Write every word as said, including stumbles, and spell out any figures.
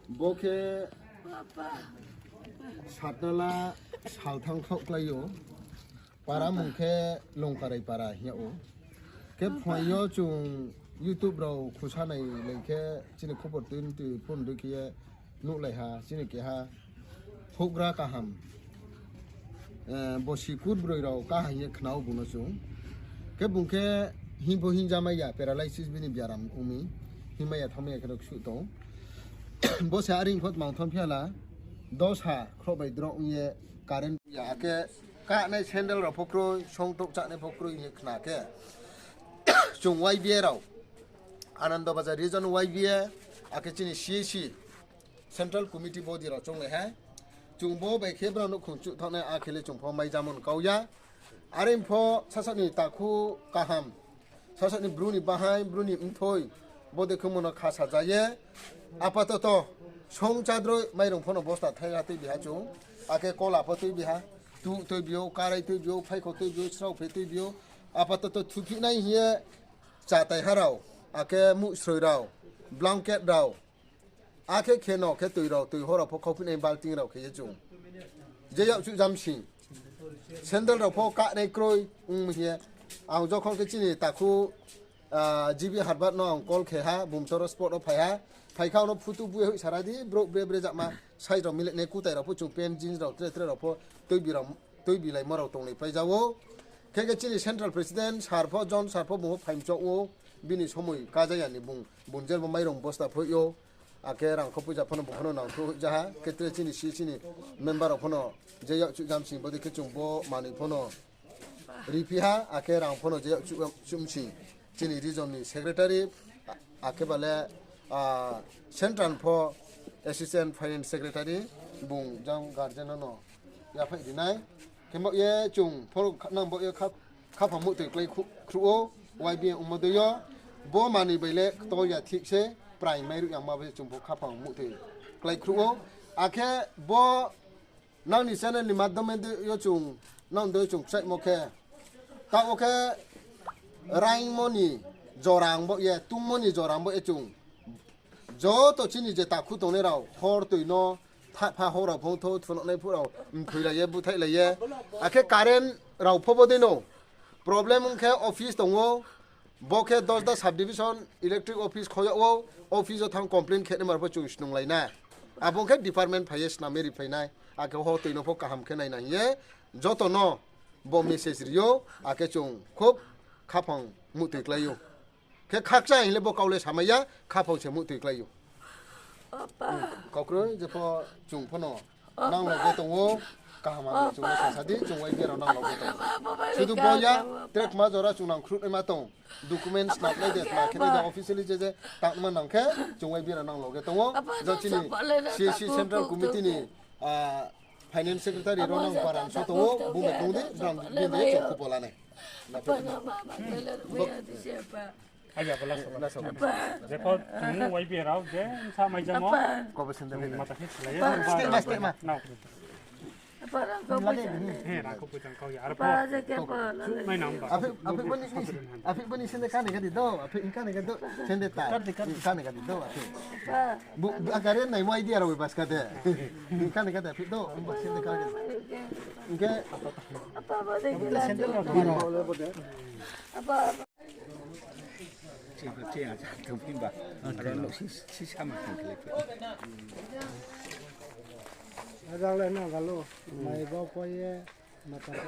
Bo khe satnala salthang khaoh klái ou. Para mung khe Longkarai para hing yag ou. Khe phuaing yo chung YouTube rao khusa nai lai khe chini khobor tui tui phone dui khe ye nuhlai ha, chini keha houhgra kaham. Eh, bosi kurbroi rao kaham ye khna ou bung no chung. Khe bung khe hing pho hing jamai ya, paralysis bini biaram ong mi. Hingmai ya thanngmai ya khe rao ksuh tong. Bo se are pho tmang thon phi ya la, dosa khroh bai drop ong ye current ya, akhe kahnai sandal rao pho kroi, song touh chánai pho kroi hing ye khna khe. Chung Y B A rao, Anando Bazar Region Y B A, akhe chini C A C, Central Committee body rao chounglai ha. Chung bo bai khe brao nouhkhong chuh thaohnai akhe le chung pho mai jamon kau ya. Are pho sasaoh ni takhu kaham, sasaoh ni bru ni bahai, bru ni mthoi, bo dei khe mo no kha saja ye. Apatoto, song chádroi mairung pho no bosta thaiha tuibi ha chung, akhe kola pho tuibi ha, tuh tuibi ou, karai tuibi ou, phaikho tuibi ou, srao phe tuibi ou, apatoto thuphihnai hing ye chatai ha rao, akhe muhsroi rao, blanket rao, akhe kheno khe tui rao, tui ho rao pho khauphihnai balting rao khe ye chung. Je yakchuh jamsing. Sandal rao pho kahnai kroi ong mi hing ye. Ang jokhon khe chini takhu, ah, G B Harbat no ang call khe ha, bung toro spot wo phai ha. Phai khe ang no photo bui hoih sara di, brouh bre bre jakma, size rao milehnai kutai rao pho chung pant jeans rao tre tre rao pho tuibi rao, tuibilaimo rao tonglai pai ja ou. Khe khe chini central president sir pho, John sir pho bung pho phaimchoh ou, bini somoi kaja ya ni bung, bung jer bo mairung bosta phoih ou. Akhe rangkho poicha pho no bung pho no nangthruh hoih ja ha, khe tre chini C C ni member rao pho no je yakchuh jamsing bo dei khe chung bo manoi pho no riphi ha, akhe rang pho no je yakchuh, yakchuh msing. Chini region ni secretary, a-, akhe ba le, ah, central pho assistant finance secretary, bung jang guardian no no yaphaih ri nai. Khe bo ye chung pho nang bo ye khap-, khaphang muhtoi klái khu-, khruh ou, Y B A ongmo dei yo, bo manoi bai le ktor ya thik se, prai mai ruh yangma bai chung pho khaphang muhtoi klái khruh ou. Akhe bo nang ni channel ni madhyome dei yo chung, nang dei chung kchaihmo khe, taoh wo khe raingmo ni jora ang bo ye, tungmo ni jora ang bo ye chung. Joto chini je takhu tongnai rao, hor toi no, thapha hor rao phung thou, thunonai phuh rao, mthoilai ye, búthaihlai ye. Akhe current rao pho bo dei no. Problem ong khe office tong ou, bo khe Dosda subdivision electric office khoyag ou, office wo thanng complaint khe naima rao pho chung snunglai nai. Abo ong khe department phai ye snam ye riphai nai. Akhe hor toi no pho kaham khe naina hing ye, joto no bo message ri ou, akhe chung khub khaphang muhtoi klái ou. Khe khakchang hing le bo kau le samai ya, khaphang se muhtoi klái ou. Kau kroi, je pho chung pho no nang loge tong ou, kaham hamya chung no sasa di, chung Y B A rao nang loge tong ou. Sudu bo ya, tre kma jora chung nang khruh naima tong, document snam nai de, tma khe nai de, officially je je tangma nang khe, chung Y B A rao nang loge tong ou. Jang chini C A C Central Committee ni, ah, Finance Secretary rao nang baran so tong ou, bung bai tong di, brang bini chung khupo la nai. Aya, bo last one. Jepho chung Y B A rao je bsa mai jamo. Mata khe silai ye. Step ma, step ma. Nao. He, rangkho poicha kau ya. Arpho. Mai nang ba. Aphi, aphi boni, aphi boni sende kani gadi do, aphi kani gadi do, sende ta. Kani gadi do, aphi. Bu, bu, agare nai mo idea rao bas kade. Kani gadi aphi do, bu sende kani gadi. Hingkhe. Apa, apa, apa. Rang le nang galo, mai bo koi ye, mata ko.